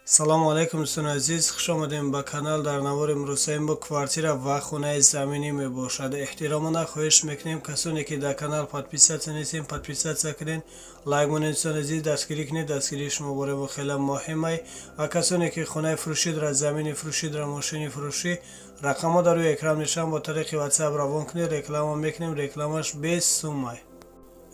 Салому алайкум, дӯстони азиз, хуш омадем ба канал. Дар навори имрӯзаи мо квартира ва хонаи заминӣ мебошад. Эҳтиромона хоҳиш мекунем, касоне ки дар канал подписаться нестем, подписаться кунед, лайк монед. Дӯстони азиз, дастгирӣ кунед, дастгирии шумо бораи мо хеле муҳимай. Ва касоне ки хонаи фурӯшӣ дорад, замини фурӯшӣ дорад, мошини фурӯшӣ, рақамҳо дар рӯи экран мешаванд, бо тариқи WhatsApp равон кунед, реклама мекунем, рекламаш без суммай.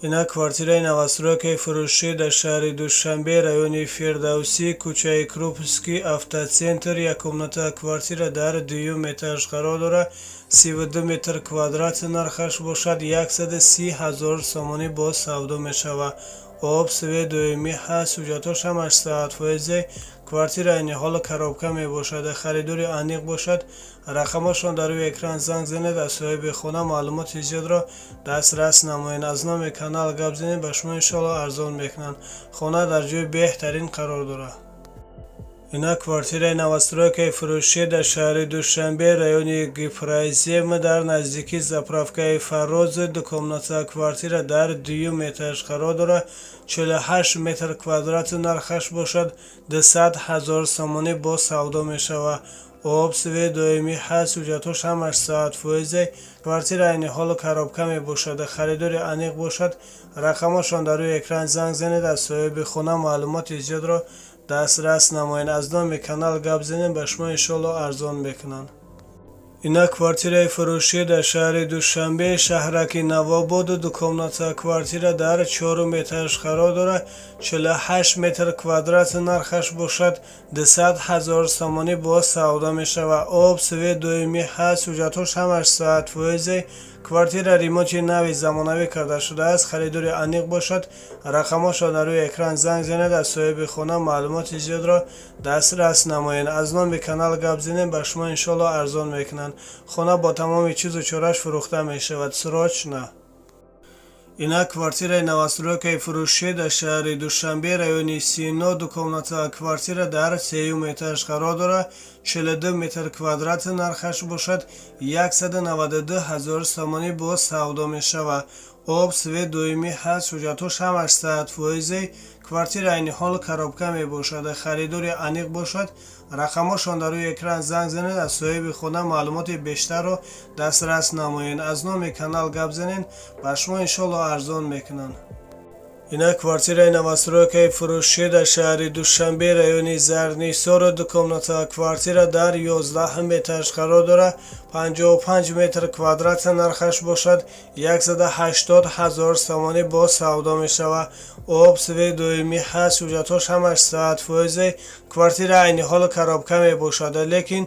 Инак, квартираи новостройкаи фурӯшӣ дар шаҳри Душанбе, райони Фирдавсӣ, кӯчаи Крупский, Автоцентр. Яккомната квартира дар дуюм этаж қарор дорад, 32 метр квадрат, нархаш бошад 130 000 сомонӣ, боз савдо мешавад. Об, свет доимӣ ҳаст, ҳуҷҷатҳош ҳамаш 100%. Квартира айни ҳол коробка мебошад. Харидори аниқ бошад, рақамҳошон дар рӯи экран, занг занед, аз соҳиби хона маълумоти зиёдро дастрас намоед. Аз номи канал гап занед, ба шумо иншоалло арзон мекунанд. Хона дар ҷои беҳтарин қарор дорад. Инак, квартираи новостройкаи фурӯшӣ дар шаҳри Душанбе, райони Гипрозем, дар наздикии заправкаи Фароз. Дукомната квартира дар дуюм этаж қарор дорад, 48 метр квадрат, нархаш бошад 200 000 сомонӣ, боз савдо мешавад. Об, свет доимӣ ҳаст, ҳуҷҷатҳош ҳамаш 100%. Квартира айни ҳол коробка мебошад. Харидори аниқ бошад, рақамҳошон дар рӯи экран, занг занед, аз соҳиби хона маълумоти зиёдро дастрас намоед. Аз номи канал гап занед, ба шумо иншоалло арзон мекунанд. Инак, квартираи фурӯшӣ дар шаҳри Душанбе, шаҳраки Навободу. Дукомната квартира дар чорум этаж қарор дорад, 48 метр квадрат, нархаш бошад 200 000 сомонӣ, боз савдо мешавад. Об, свет доимӣ ҳаст, ҳуҷҷатҳош ҳамаш 100%. Квартира ремонти нави замонавӣ карда шудааст. Харидори аниқ бошад, рақамҳошро дар рӯи экран, занг занед, аз соҳиби хона маълумоти зиёдро дастрас намоед. Аз номи канал гап занед, ба шумо иншоалло арзон мекунанд. Хона бо тамоми чизу чораш фурӯхта мешавад, срочно. Инак, квартираи новостройкаи фурӯшӣ дар шаҳри Душанбе, райони Сино. Дукомната квартира дар сеюм этаж қарор дорад, 42 метр квадрат, нархаш бошад 192 ҳазор сомонӣ, боз савдо мешавад. Об, свет доимӣ ҳаст, ҳуҷҷатҳош ҳамаш 100%. Квартира айни ҳол коробка мебошад. Харидори аниқ бошад, рақамҳошон дар рӯи экран, занг занед, аз соҳиби хона маълумоти бештарро дастрас намоед. Аз номи канал гап занед, ба шумо иншоалло арзон мекунанд. Инак, квартираи новостройкаи фурӯшӣ дар шаҳри Душанбе, райони Зарнисор. Дукомната квартира дар 11-ум этаж қарор дорад, 55 метр квадрат, нархаш бошад 180 ҳазор сомонӣ, боз савдо мешавад. Об, свет доимӣ ҳаст, ҳуҷҷатҳош ҳамаш 100%. Квартира айни ҳол коробка мебошад, лекин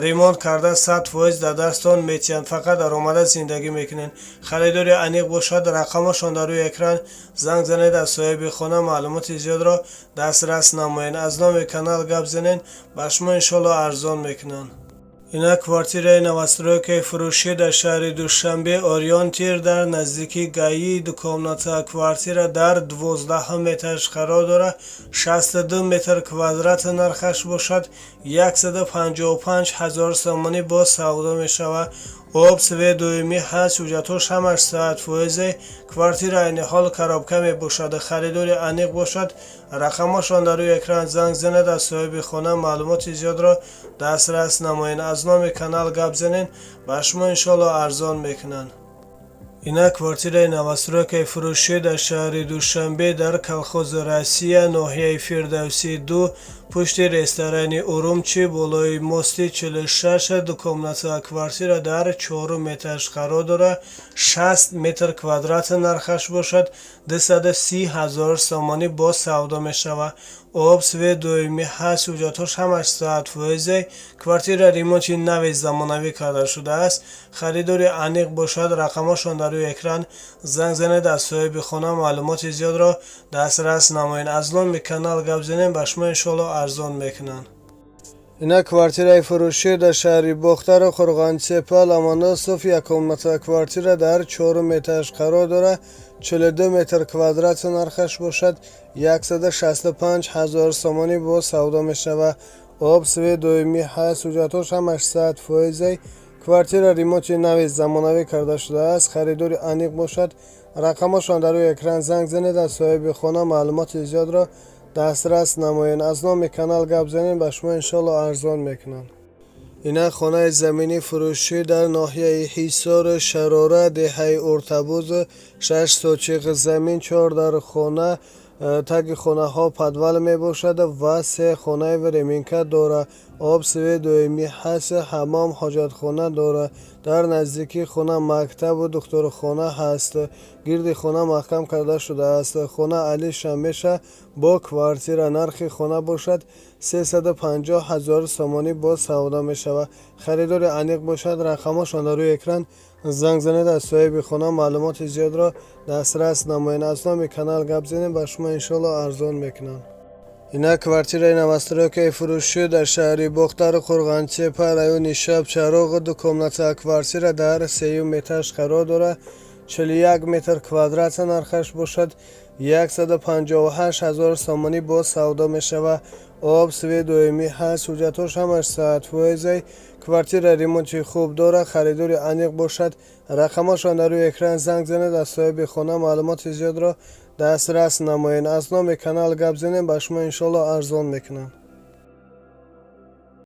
ремонт карда 100% дар дастон метиҳанд, фақат даромада зиндагӣ мекунед. Харидори аниқ бошад, рақамҳошон дар рӯи экран, занг занед, аз соҳиби хона маълумоти зиёдро дастрас намоед. Аз номи канал гап занед, ба шумо иншоалло арзон мекунанд. Инак, квартираи новостройкаи фурӯшӣ дар шаҳри Душанбе, Ориёнтир, дар наздикии ГАИ. Дукомната квартира дар 12-ум этаж қарор дорад, 62 метр квадрат, нархаш бошад 155 ҳазор сомонӣ, боз савдо мешавад. Об, свет доимӣ ҳаст, ҳуҷҷатҳош ҳамаш 100%. Квартира айни ҳол коробка мебошад. Харидори аниқ бошад, рақамҳошон дар рӯи экран, занг занед, аз соҳиби хона маълумоти зиёдро дастрас намоед. Аз номи канал гап занед, ба шумо иншоалло арзон мекунанд. Инак, квартираи новостройкаи фурӯшӣ дар шаҳри Душанбе, дар Колхози Россия, ноҳияи Фирдавсӣ 2, пушти ресторани Урумчи, болои мости 46. Дукомната квартира дар чорум этаж қарор дорад, 60 метр квадрат, нархаш бошад 230 ҳазор сомонӣ, боз савдо мешавад. Об, свет доимӣ ҳаст, ҳуҷҷатҳош ҳамаш 100%. Квартира ремонти нави замонавӣ карда шудааст. Харидори аниқ бошад, рақамҳошон дар рӯи экран, занг занед, аз соҳиби хона маълумоти зиёдро дастрас намоед. Аз номи канал гап занед, ба шумо иншоалло арзон мекунанд. Инак, квартираи фурӯшӣ дар шаҳри Бохтару Қурғонтеппа, Ломоносов. Яккомната квартира дар чорум этаж қарор дорад, 42 метр квадрат, нархаш бошад 165 ҳазор сомонӣ, боз савдо мешавад. Об, свет доимӣ ҳаст, ҳуҷҷатҳош ҳамаш 100%. Квартира ремонти нави замонавӣ карда шудааст. Харидори аниқ бошад, рақамҳошон дар рӯи экран, занг занед, аз соҳиби хона маълумоти зиёдро Дастрас намоед. Аз номи канал гап занед, ба шумо иншоалло арзон мекунанд. Ина хонаи заминӣ фурӯшӣ дар ноҳияи Ҳисор, Шарора, деҳаи Уртабуз, 6 сотих замин, чор дар хона, таги хонаҳо подвал мебошад ва се хонаи временка дорад. Об, свет доимӣ ҳаст, ҳаммом, ҳоҷатхона дорад. Дар наздикии хона мактабу духтурхона ҳаст. Гирди хона маҳкам карда шудааст. Хона алиша меша бо квартира. Нархи хона бошад 350 000 сомонӣ, боз савдо мешавад. Харидори аниқ бошад, рақамҳошон дар рӯи экран, занг занед, аз соҳиби хона маълумоти зиёдро дастрас намоед. Аз номи канал гап занед, ба шумо иншоалло арзон мекунанд. Ина квартираи новостройкаи фурӯшӣ дар шаҳри Бохтар, Қурғонтеппа, райони Шабчароғ. Ду комната квартира дар сеюм этаж қарор дорад, 41 метр квадрат. Нархаш бошад 158 000 сомонӣ, боз савдо мешавад. Об, свет доимӣ ҳаст, ҳуҷҷатҳош ҳамаш 100%. Квартира ремонти хуб дорад. Харидори аниқ бошад, рақамҳошон дар рӯи экран, занг занед, аз соҳиби хона маълумоти зиёдро дастрас намоед. Аз номи канал гап занед, ба шумо иншоалло арзон мекунанд.